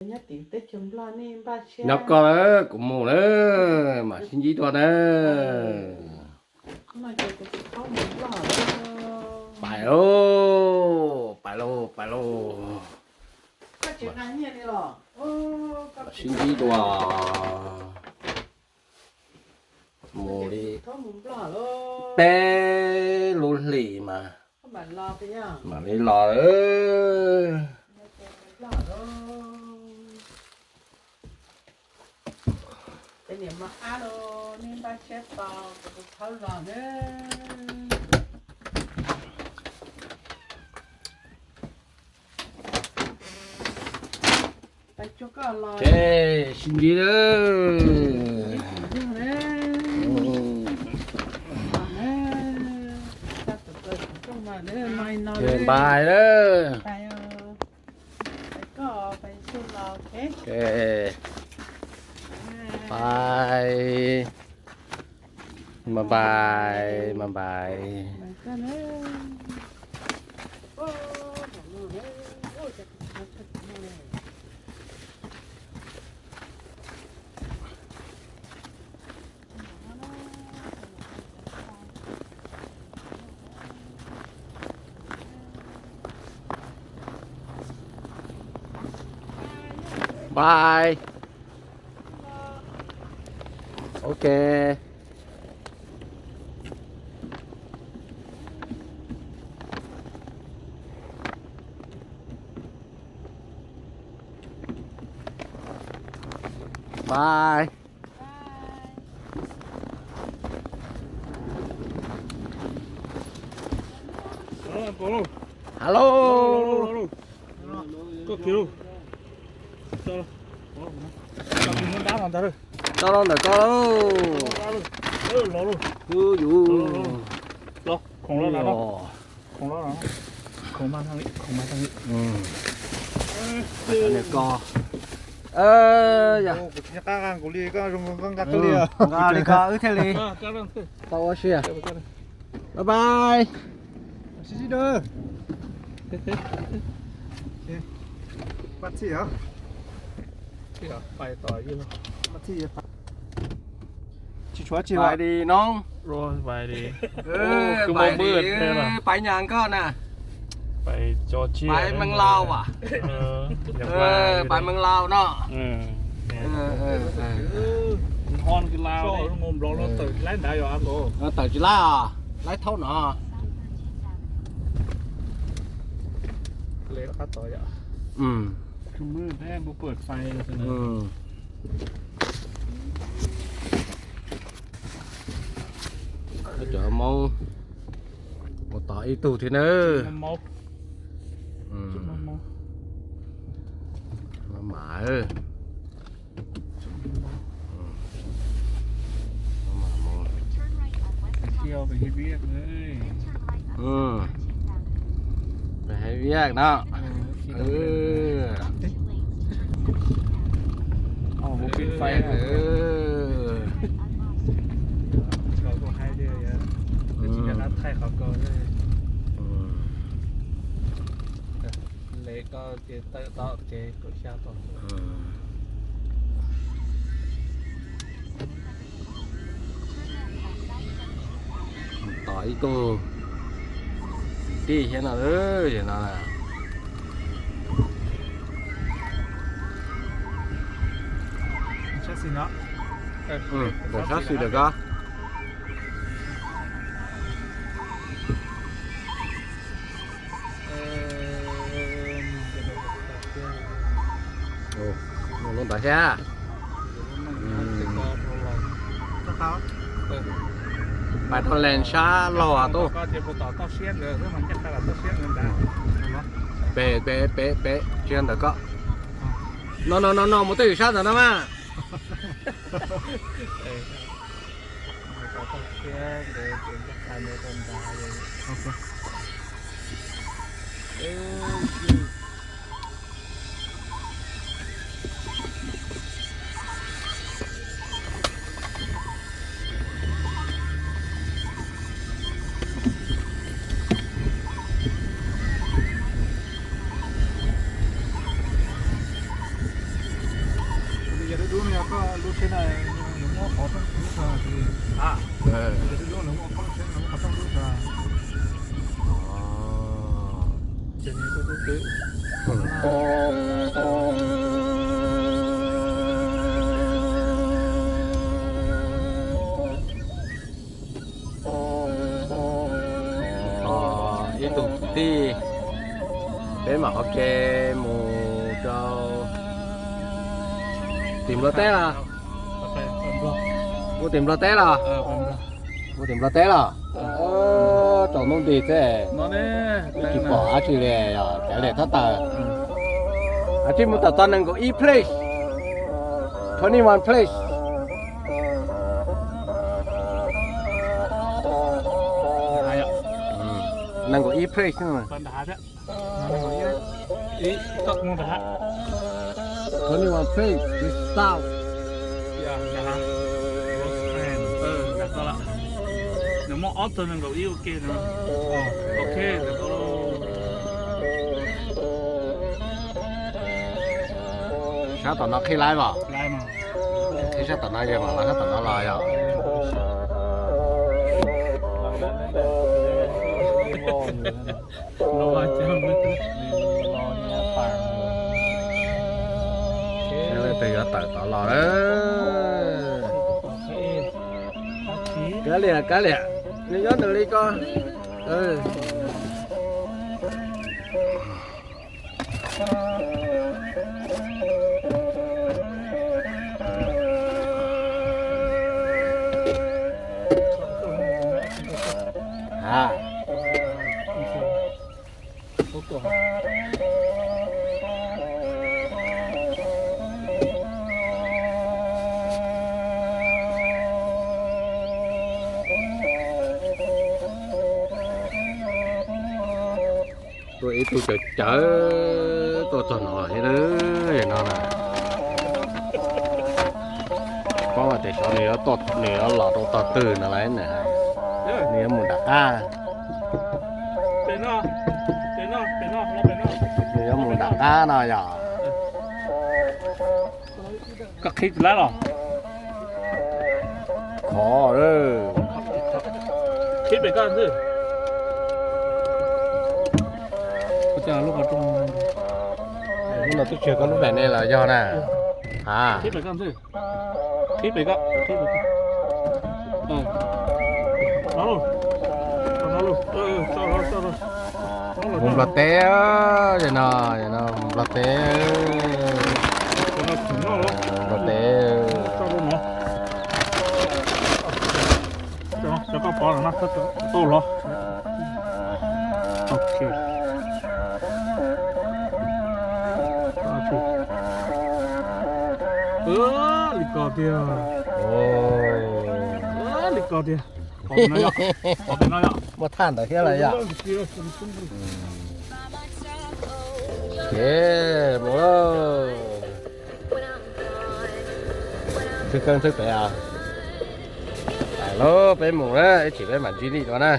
Nyob tim teb chaws Nplog nej npaj siab. Nyob koj lawm, kuv mus lawm, mam sib ntsib dua na. Pais lauj, pais lauj, pais lauj. Mam sib ntsib dua. Mus li peb lub hlis mas mam li los. Ces sib ntsib lawm. Ces npais lawm. Bye. Bye bye, bye bye. Bye. Ok. Bye. Hello. Tso los ntawm koj lauj. Yus. Nqa li ko wb thiaj li tau ua si. Bye bye. Sib ntsib dua. Tsis tshuav tsis pais li no. Pais nyas nkoj na. Pais meej laus as. Pais meej laus no. Tawm tsis laib os, laib thaub no. Cov Hmoob mus tod ib tug thiab na. Mam Peb hais viaj no. Tos ib tug tij thiab no, no. Ntawm sab xis ntawm ko. Lub ntawd thiab. Pais rau lees sab laug tuaj. Pem pem pem pem tsis ntawm ko. No no no no mus twj ywm sab ntawm no mas. Lub no yog koj lub tsheb na, lawv muab qhov rooj lub tsheb. Ib tug kwv tij, peb mam ua ke mus rau tim Nplog teb los? Mus tim Nplog teb los? Mus tim Nplog teb los? Tsaus ntuj nti xwb, tsis pom dab tsi li os, kav liam tab tawm. Tab sis mus tom txog nees nkaum ib place, twenty one place. Nees nkaum ib place. Twenty one place is south. Nws muaj ob tug nees nkaum ib ua ke no. Ok. Sab tom no qhib laib os. Qhib sab tom no, yog mam los sab tom no los yog. Leej twg yuav tawm tod los. Kav liam, kav liam, nws nyob nws li ko. Tuaj ib tug cawv cawv tuaj txog no thiab no na. Paub tias xyov nws yuav los rau tog twg no lawm na. Nws yuav mus nram qab. Nws yuav mus nram qab no yog. Koj qhib tus lab los? Qhov. Qhib pem koj ntxwg. Lub no twb tsis yog koj lub pem ne los yog na? Qhib pem koj ntxwg. Qhib pem koj, qhib pem koj. Mus Nplog teb, no, no mus Nplog teb. Nplog teb. Cov koj pov no tau los. Ok. Li ko tiag. Li ko tiag. Pov pem no yom. Muaj thaj ntawd thiab lawm yom. Ces mus lauj. Thwj Keeb thwj pem os. Tawm lauj, peb mus na, ib chim peb mam ntsib li no na.